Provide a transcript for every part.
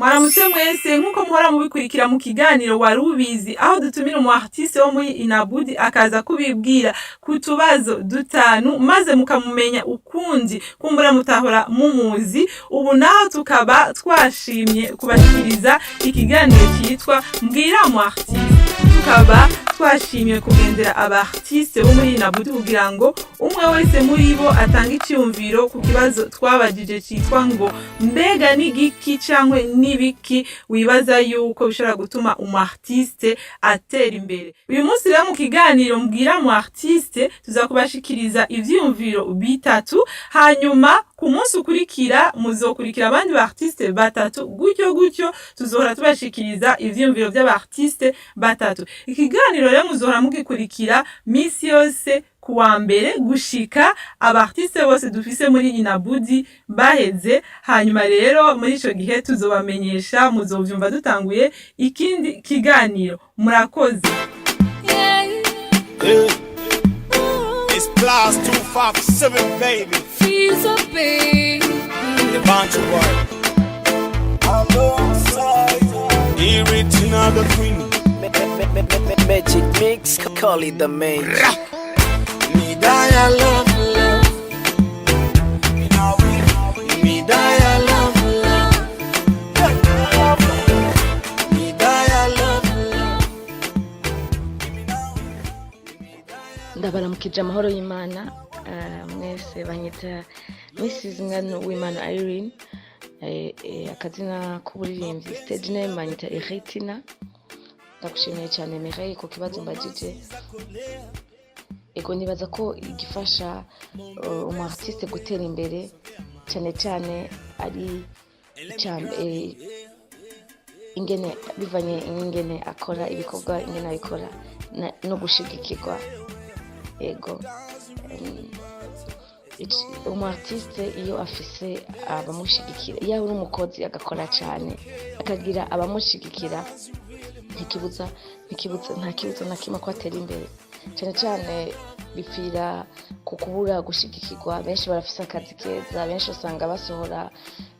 Mwaramutse mwese, nk'uko muhora mubikurikira mu kiganiro Wari Ubizi, aho dutumira umu artiste wo muri Inabudi akaza kubibwira ku tubazo dutanu, maze mukamumenya ukundi kumbura mutahora mumuzi. Ubu naho tukaba twashimye kubashikiriza ikiganiro cyitwa Mbwira mu artiste. Tukaba twashimye kugendera aba artiste bo muri Inabudi kugira ngo umwe wese muri bo atange iciyumviro ku kibazo twabajije cyitwa ngo: mbega n'igiki cyangwa n'ibiki wibaza yuko bishobora gutuma umu artiste atera imbere? Uyu munsi rero mu kiganiro Mbwira mu artiste tuza kubashikiriza ivyiyumviro bitatu, hanyuma ku munsi ukurikira muzokurikira abandi ba artiste batatu, gutyo gutyo tuzohora tubashikiriza ivyiyumviro vy'aba artiste batatu. Ikiganiro rero muzohora mugikurikira misi yose kuwa mbere gushika aba artiste bose dufise muri Inabudi baheze. Hanyuma rero muri ico gihe tuzobamenyesha, muzovyumva dutanguye ikindi kiganiro. Murakoze. Yeah. It's +257, baby. Feel baby. The Bantu boy. Alongside Iritina the queen. Magic mix, call it the magic. Me die love, love. Me die love, love. Me die love, love. Ndabaramukije, amahoro y'Imana mwese. Banyita Mrs Ngano Wimana Irene, akazina k'uburirimbyi, stage name, banyita Eretina. Ndagushimiye cyane, Mireille, ku kibazo mbajije. Ego, nibaza ko igifasha umu artiste gutera imbere cyane cyane ari ingene bivanye n'ingene akora ibikorwa, ingene abikora no gushigikirwa. Ego, umu artiste iyo afise abamushigikira, iyo ari umukozi agakora cyane, akagira abamushigikira, ntikibuza, nta kibuza na kimwe ko atera imbere. Cyane cyane bipfira ku kubura gushigikirwa. Benshi barafise akazi keza, benshi usanga basohora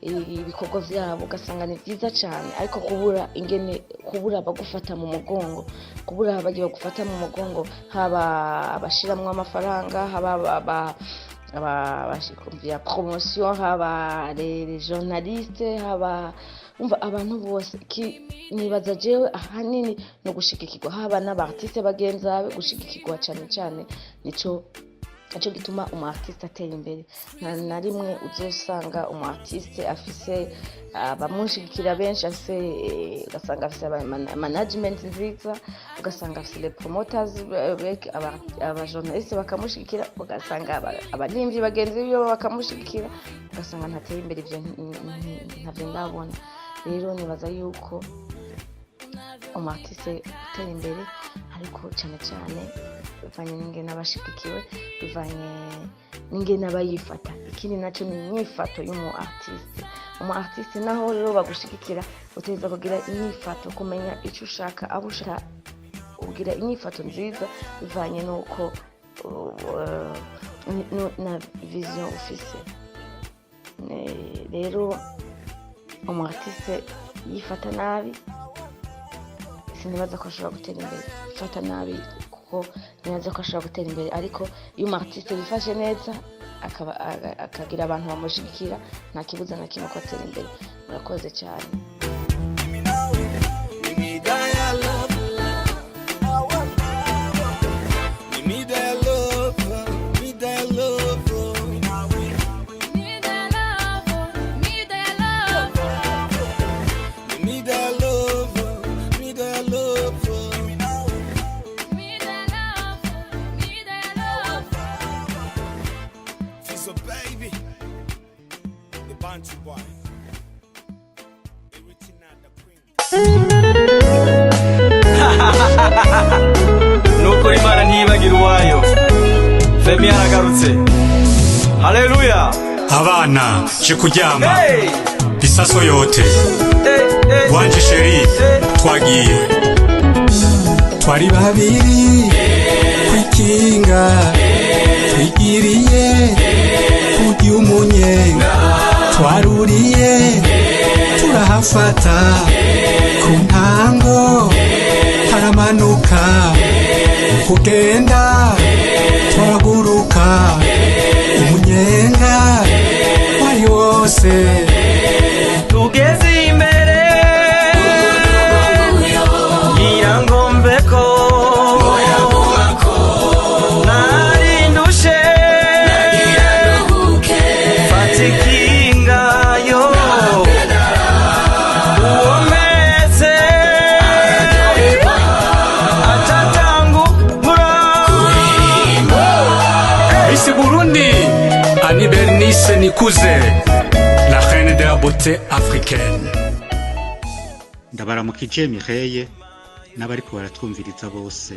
ibikorwa vyabo ugasanga ni vyiza cyane, ariko kubura ingene, kubura abagufata mu mugongo, kubura abagiye bagufata mu mugongo, haba abashiramwo amafaranga, haba aba promotion, haba les journalistes, haba umva abantu bose. Nibaza jewe ahanini no gushigikirwa, haba n'aba artiste bagenzi bawe, gushigikirwa cyane cyane nico gituma umu artiste atera imbere. Nta na rimwe uzosanga umu artiste afise abamushigikira benshi, afise ugasanga afise management nziza, ugasanga afise les promoters, aba journaliste bakamushigikira, ugasanga abaririmbyi bagenzi biwe bakamushigikira, ugasanga ntateye imbere. Ivyo ntavyo ndabona. Rero nibaza yuko umu artiste utera imbere, ariko cyane cyane bivanye n'ingene aba ashigikiwe, bivanye n'ingene aba yifata. Ikindi nacyo ni inyifato y'umu artiste. Umu artiste naho rero bagushigikira, utegereza kugira inyifato, kumenya icyo ushaka, abo ushaka, ugira inyifato nziza bivanye n'uko na vision ufise. Rero umu artiste yifata nabi, sinibaza ko ashobora gutera imbere. Ifata nabi kuko nibaza ko ashobora gutera imbere, ariko iyo umu artiste yifashe neza, akaba akagira abantu bamushigikira, nta kibuza na kimwe ko atera imbere. Murakoze cyane. Me die love, love. Me die love, me die love. Me die love, me die love. Me die love, me die love. Me die love, me die love. She's a baby, the Bantu boy. Eritina the queen. Nuko Imana ntiyibagira uwayo. Femi yaragarutse, haleluya. Abana je kuryama. Hey! Isaso yote. Hey, hey, wanje chéri. Hey. Twagiye twari babiri kwikinga, twigiriye kurya umunyenga, twaruriye. Afata ku ntango haramanuka kugenda twaguruka umunyenga wari wose. Tugeze imbere ngira ngo mveko narindushe fata ikinga yo uwo meze atatangura. Miss Burundi, Annie Bernice Nikuze, la reine de la beauté africaine. Ndabaramukije Mireye n'abariko baratwumviriza bose,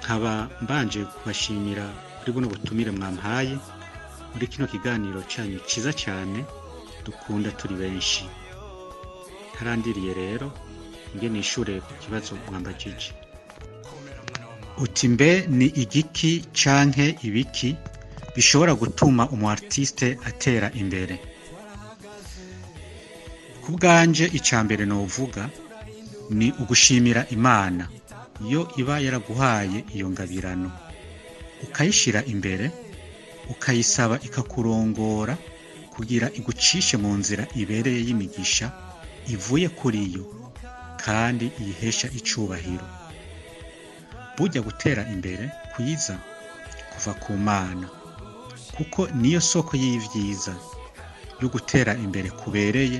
nkaba mbanje kubashimira kuri buno butumire mwampaye muri kino kiganiro canyu ciza cyane dukunda turi benshi. Ntarandiriye rero nge nishure ku kibazo mwambajije uti: mbe ni igiki canke ibiki bishobora gutuma umu artiste atera imbere? Ku bwanje, icya mbere novuga ni ugushimira Imana iyo iba yaraguhaye iyo ngabirano, ukayishira imbere, ukayisaba ikakurongora kugira igucishe mu nzira ibereye y'imigisha ivuye kuri yo kandi iyihesha icubahiro. Burya gutera imbere kwiza kuva ku Mana, kuko niyo soko y'ivyiza yo gutera imbere kubereye,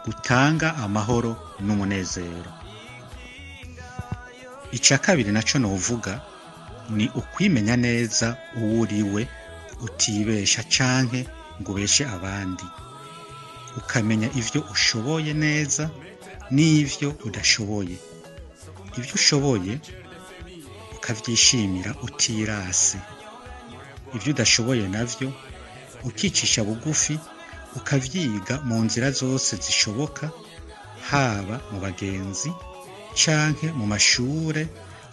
gutanga amahoro n'umunezero. Icya kabiri naco novuga ni ukwimenya neza uwo uriwe, utibesha canke ngo ubeshe abandi, ukamenya ivyo ushoboye neza n'ivyo udashoboye. Ibyo ushoboye ukavyishimira utirase, ibyo udashoboye navyo ukicisha bugufi, ukavyiga mu nzira zose zishoboka, haba mu bagenzi canke mu mashure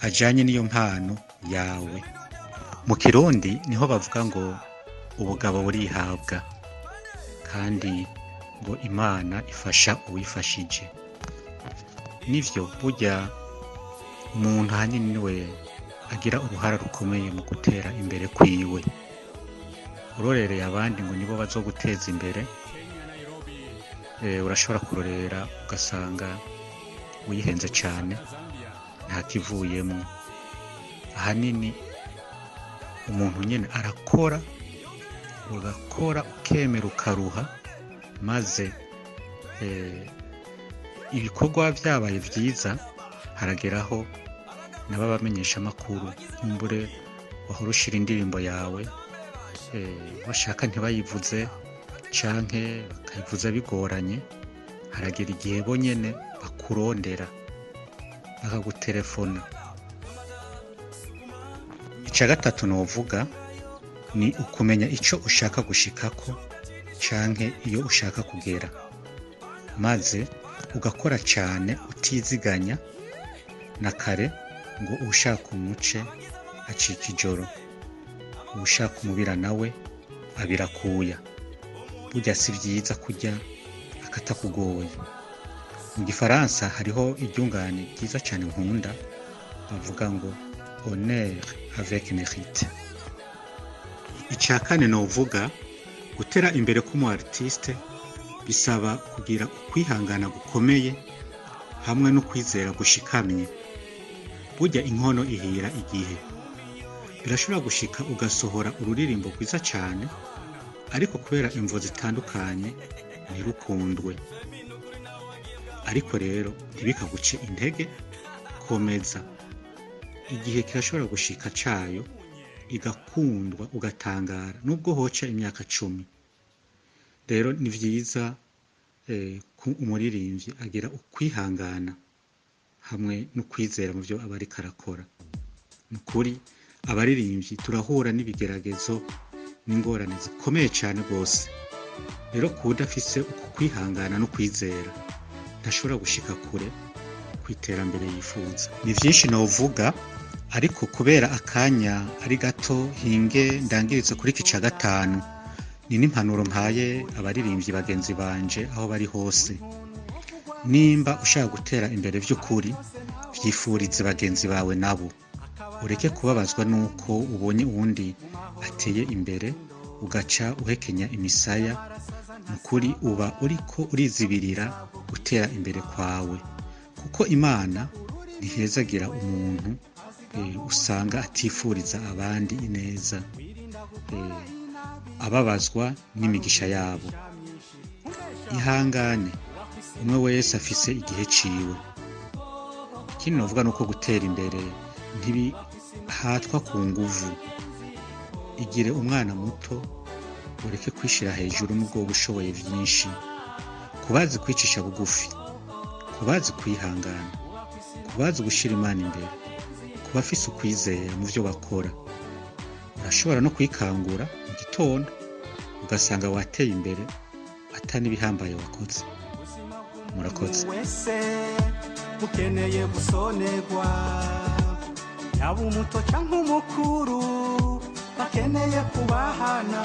ajanye n'iyo mpano yawe. Mu Kirundi niho bavuga ngo ubugabo burihabwa, kandi ngo Imana ifasha uwifashije. Nivyo, burya umuntu ahanini niwe agira uruhara rukomeye mu gutera imbere kwiwe. Urorereye abandi ngo nibo bazoguteza imbere, urashobora kurorera ugasanga wihenze cane, nta kivuyemo. Ahanini umuntu nyene arakora, ugakora, ukemera, ukaruha, maze ibikorwa vyabaye vyiza, harageraho n'ababamenyesha amakuru nkumbure wahora ushira indirimbo yawe, washaka ntibayivuze canke bakayivuza bigoranye. Haragera igihe bo nyene bakurondera, bakagutelefona. Ica gatatu novuga ni ukumenya ico ushaka gushikako canke iyo ushaka kugera, maze ugakora cane utiziganya. Na kare ngo ushaka umuce acika ijoro, ushaka umubira nawe abirakuya. Burya si vyiza kurya akatakugoye. Mu Gifaransa hariho iryungane ryiza cane nkunda, bavuga ngo "honneur avec mérite". Icya kane novuga, gutera imbere k'umu artiste bisaba kugira ukwihangana gukomeye hamwe no kwizera gushikamye. Burya inkono ihira igihe. Birashobora gushika ugasohora ururirimbo rwiza cyane, ariko kubera imvo zitandukanye ntirukundwe. Ariko rero ntibikaguce intege, komeza. Igihe kirashobora gushika cayo igakundwa, ugatangara, nubwo hoca imyaka 10. Rero ni vyiza ko umuririmbyi agira ukwihangana hamwe no kwizera mu byo aba ariko arakora. Ni ukuri, abaririmbyi turahura n'ibigeragezo n'ingorane zikomeye cyane rwose. Rero kuba udafise uku kwihangana no kwizera, ntashobora gushika kure ku iterambere yifuza. Ni vyinshi novuga, ariko kubera akanya ari gato, hinge ndangirize kuri iki ca gatanu. Ni n'impanuro mpaye abaririmbyi bagenzi banje aho bari hose. Nimba ushaka gutera imbere vy'ukuri, vyifurize bagenzi bawe nabo. Ureke kubabazwa nuko ubonye uwundi ateye imbere ugaca uhekenya imisaya. Nukuri uba uriko urizibirira gutera imbere kwawe, kuko Imana ntihezagira umuntu usanga atifuriza abandi ineza, ababazwa n'imigisha yabo. Ihangane, umwe wese afise igihe ciwe. Ikindi novuga nuko gutera imbere ntibihatwa ku nguvu. Igire umwana muto, ureke kwishira hejuru nubwo woba ushoboye vyinshi. Kubazi kwicisha bugufi, kubazi kwihangana, kubazi gushira Imana imbere, kubafise ukwizera mu vyo bakora. Urashobora no kwikangura mu gitondo ugasanga wateye imbere ata n'ibihambaye wakoze. Murakoze. Wese ukeneye gusonerwa, yaba umuto canke umukuru, bakeneye kubahana.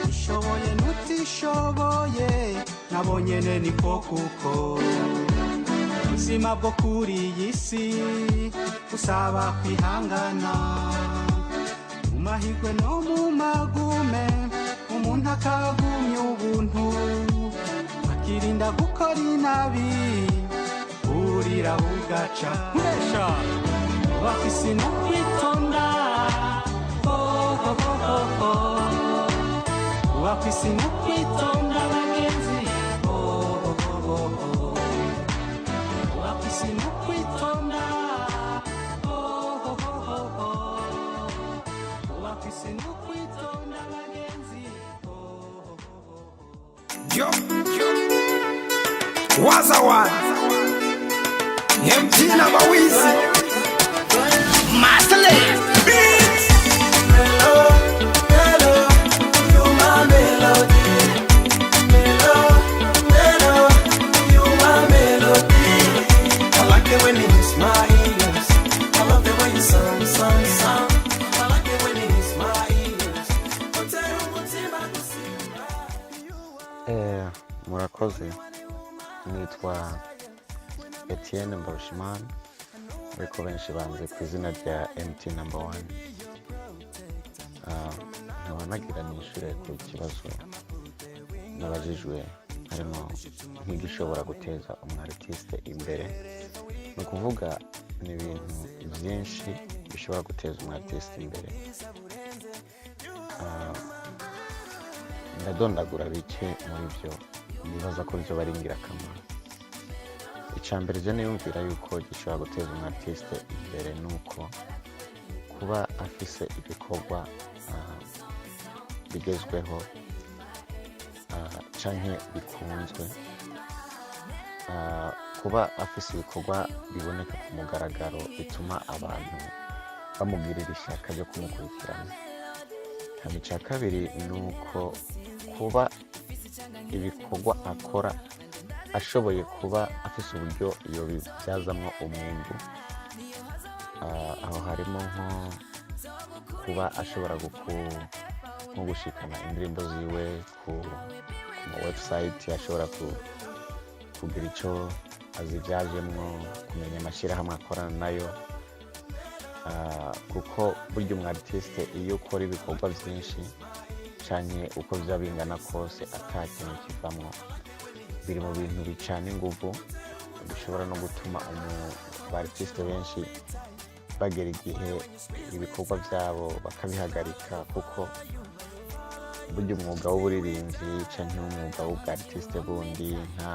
Ishoboye n'utishoboye nabo nyene niko, kuko ubuzima bwo kuri iyi si usaba kwihangana mu mahirwe no mu magume, umuntu akagumya ubuntu, akirinda gukora inabi, burira bugaca nkuresha bafise no kwitonda. Oh, oh, oh, oh, oh. Bafise no kwitonda bagenzi. Oh, oh, oh, oh. Bafise no kwitonda. Oh, oh, oh, oh. Bafise no kwitonda bagenzi. Yo, yo. Waza one. MT number Wizi. Master Beats. Hello, hello, you my melody. Hello, hello, you my melody. I like it when you smile. Ears. I love the way you sound, sound, sound. I like it when you smile. Ears. Utera umutima gusimba. Murakoze. Nitwa Etienne Mbarushimana, ariko benshi banze ku izina rya MT Number One. Nkaba nagira nishure ku kibazo nabajijwe, harimo nk'igishobora guteza umu artiste imbere. Ni ukuvuga ni ibintu byinshi bishobora guteza umu artiste imbere. Ndadondagura bike muri byo nibaza ko byo ari ingirakamaro. Icya mbere je niyumvira yuko gishobora guteza umu artiste imbere ni uko kuba afise ibikorwa bigezweho canke bikunzwe, kuba afise ibikorwa biboneka ku mugaragaro bituma abantu bamugirira ishaka ryo kumukurikirana. Hama icya kabiri ni uko kuba ibikorwa akora ashoboye kuba afise uburyo yobibyazamwo umwimbu. Aho harimo nko kuba ashobora nko gushikana indirimbo ziwe ku ma website, ashobora kugira ico azivyajemwo, kumenya amashyirahamwe akorana nayo. Kuko burya umu artiste iyo ukora ibikorwa vyinshi canke uko vyaba bingana kose ata kintu kivamwo, biri mu bintu bicana inguvu, bishobora no gutuma ba artiste benshi bagera igihe ibikorwa vyabo bakabihagarika, kuko burya umwuga w'uburirimbyi canke umwuga w'ubwa artiste bundi, nka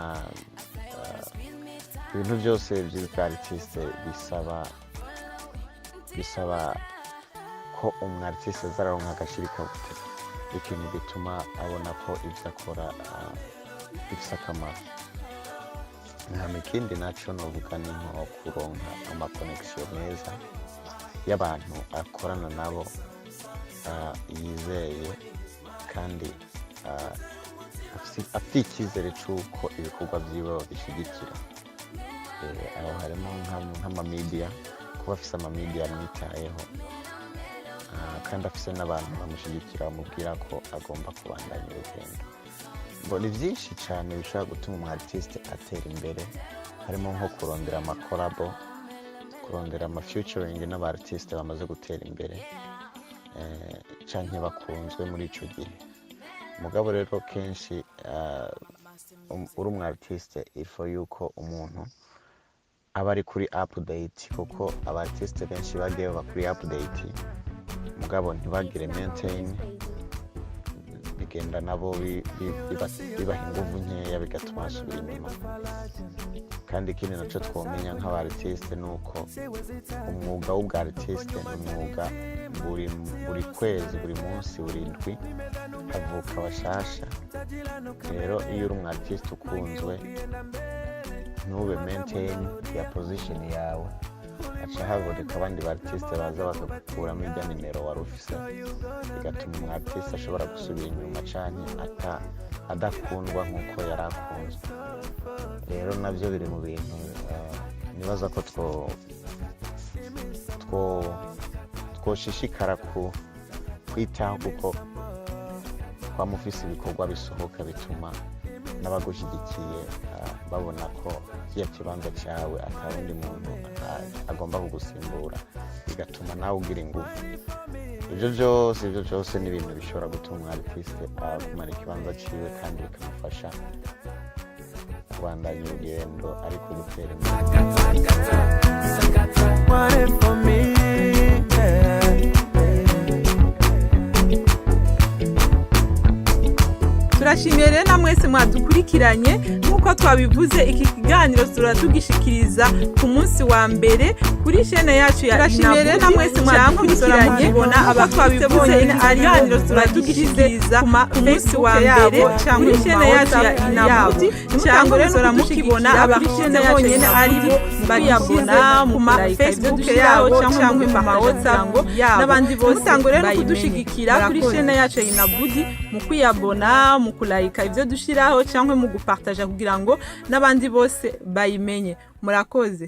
ibintu byose by'ubwa artiste, bisaba ko umu artiste aza araronka agashirikabute, ikintu gituma abona ko ibyo akora bifise akamaro. Hama ikindi naco novuga ni nko kuronka ama connexion meza y'abantu akorana nabo yizeye kandi afite icyizere c'uko ibikorwa vyiwe babishigikira. Aho harimo nk'ama media, kuba afise ama media amwitayeho. Kandi afise n'abantu bamushyigikira, bamubwira ko agomba kubandanya urugendo. Ngo ni byinshi cyane bishobora gutuma umu artiste atera imbere, harimo nko kurondera ama collabo, kurondera ama featuring n'aba artiste bamaze gutera imbere canke bakunzwe muri ico gihe. Mugabo rero kenshi uri umu artiste, il faut yuko umuntu aba ari kuri update, kuko aba artiste benshi bagiye baba kuri update mugabo ntibagire maintain, bigenda nabo bibaha inguvu nkeya, bigatuma basubira inyuma. Kandi ikindi naco twomenya nk'aba artiste ni uko umwuga w'ubwa artiste ni umwuga buri kwezi, buri munsi, buri ndwi havuka abashasha. Rero iyo uri umu artiste ukunzwe, ntube maintain ya position yawe, haca haboneka abandi ba artiste baza bakagukuramo irya nimero wari ufise, bigatuma umu artiste ashobora gusubira inyuma canke adakundwa nk'uko yari akunzwe. Rero nabyo biri mu bintu nibaza ko twoshishikara ku kwitaho, kuko kwama ufise ibikorwa bisohoka bituma n'abagushyigikiye babona ko kiriya kibanza cyawe atawundi muntu agomba kugusimbura, bigatuma nawe ugira ingufu. Ibyo byose ni ibintu bishobora gutuma umu artiste agumana ikibanza ciwe kandi bikamufasha kubandanya urugendo ariko gutera imbere. Want it for me, yeah. Turashimiye rero na mwese mwadukurikiranye. Nk'uko twabivuze, iki kiganiro turatugishikiriza ku munsi wa mbere kuri chaîne yacu ya. Turashimiye rero na mwese mwadukurikiranye. Nk'uko twabivuze, iki kiganiro turatugishikiriza ku munsi wa mbere kuri chaîne yacu ya Inabudi, cyangwa rero mukibona abafite bonyene aribo bagishyize ku ma Facebook yabo cyangwa mu ma WhatsApp n'abandi bose. Mutango rero kudushigikira kuri chaîne yacu ya Inabudi mu kwiyabona, mu kulayika ibyo dushiraho cyangwa mu gupartaja, kugira ngo n'abandi bose bayimenye. Murakoze.